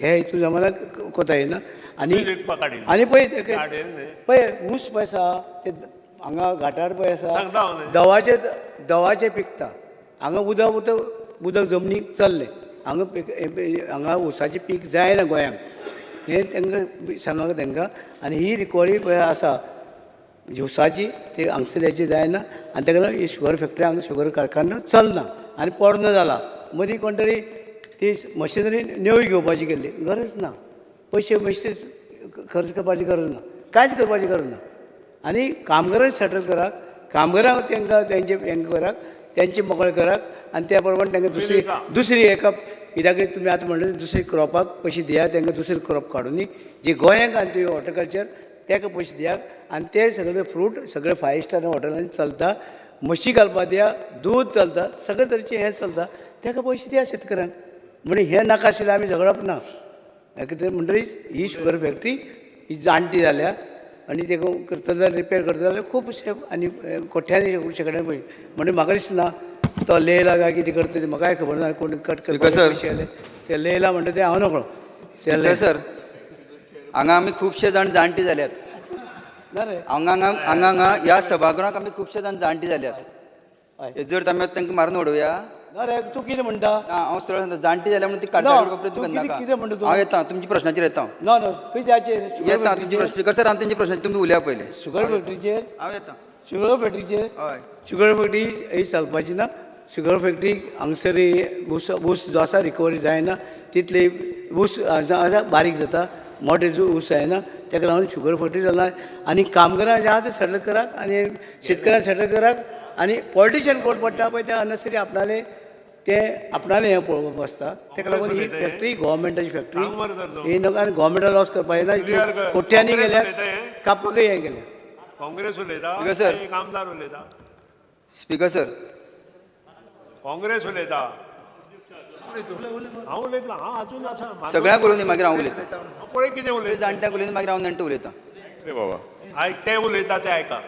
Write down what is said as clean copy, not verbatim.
हे हितून जमाना कोता येना. आनी विकपाक काडिल्ले. आनी पळय काडिल्ले न्ही. पळय ऊस पळय आसा ते हांगा घाटार पळय आसा सांगता हांव न्ही. दवाचे दवाचे पिकता हांगा. उदक उदक उदक जमनीक चल्लें हांगा पीक. हांगा ऊसाचें पीक जायना गोंयांक. हें तांकां सांगप तांकां. आनी ही रिकवरी पळय आसा ऊसाची, ती हांगसर हेची जायना. आनी ताका लागून ही शुगर फॅक्टरी हांगा शुगर कारखानो चलना आनी पोरणो जाला. मदीं कोण तरी ती मशिनरी नवी घेवपाची केल्ली. गरज ना. पयशे बेश्टे खर्च करपाची गरज ना, कांयच करपाची गरज ना. आनी कामगारांक सेटल करात, कामगारांक तांकां तेंचे हें करात, तेंचे मोकळे करात. आनी त्या प्रमाणे तांकां दुसरी दुसरी एका कित्याक तुमी आतां म्हणलें, दुसरी क्रॉपाक पयशे दियात तांकां, दुसरी क्रॉप काडूनी जी गोंयांक. आनी ती हॉर्टिकल्चर ताका पयशे दियात. आनी ते सगळे फ्रूट सगळे फायव स्टार हॉटेलांनी चलता. म्हशी घालपा दिया, दूद चलता, सगळे तरेचें हें चलता. ताका पयशे दिया शेतकऱ्यांक. म्हणजे हें नाका आशिल्लें आमी झगडप ना. कितें म्हणटरीच ही शुगर फॅक्टरी ही जाणटी जाल्या आनी ते करता जाल्यार, रिपेर करता जाल्यार खुबशे आनी कोट्यांनी शेंकड्यांनी पयशे. म्हणजे म्हाका दिसना तो लेयला काय कितें करता तें म्हाकाय खबर ना. कोण कट Speaker sir. करपाचे पयशे आयले ते लेयला म्हणटा तें हांव नकळो. स्पीकर सर, हांगा आमी खुबशे जाण जाणटे जाल्यात. ना रे. हांगा हांगा हांगा हांगा ह्या सभागृहाक आमी खुबशे जाण जाणटे जाल्यात. हय. जर आमी तांकां मारून उडोवया? ना रे, तूं कितें म्हणटा? ना, हांव सरळ सांगता, जाणटे जाल्या म्हणून ती ना, काडसाळ प्रयत्न तूं करनाका. कितें म्हणटा तूं? हांव येता तुमच्या प्रश्नाचेर येता हांव. ना ना, कित्याचेर? येता तुमच्या प्रश्न. स्पीकर सर, हांव तेंच्या प्रश्नाचेर, तुमी उलया पयले. शुगर फॅक्टरीचेर? हांव येता. शुगर फॅक्टरीचेर? हय. शुगर फॅक्टरी ही चलपाची ना. शुगर फॅक्टरी हांगसर ही ऊस ऊस जो आसा रिकवरी जायना तितली. ऊस आसा बारीक जाता, मोठे ऊस जायना. ताका लागून शुगर फॅक्टरी चलना. आनी कामगारां जे आहा ते सेटल करात आनी शेतकऱ्यांक सेटल करात. आनी पॉलिटिशियन कोण पडटा पळय ते अननेसरी आपणाले ते आपणाले हें पळोवपाक बसता. ताका लागून ही फॅक्टरी गोवोरमेंटाची फॅक्टरी सांग मरे तर तूं. ही नाका. आनी गोवोरमेंटा लॉस करपाक Clear येना. कर. कोट्यांनी काँग्रेस गेल्या, उलयता हें? कापाकय हें गेलें. काँग्रेस उलयता Speaker sir. काय आमदार उलयता? Speaker sir. काँग्रेस उलयता? हांव उलयतलो, हांव अजून आसा. सगळ्यांक उलोवनी, मागीर हांव उलयतां. पळय कितें उलयता. जाणट्यांक उलयनी, मागीर हांव नेणटो उलयतां. रे बाबा. आयक, ते उलयता ते आयका.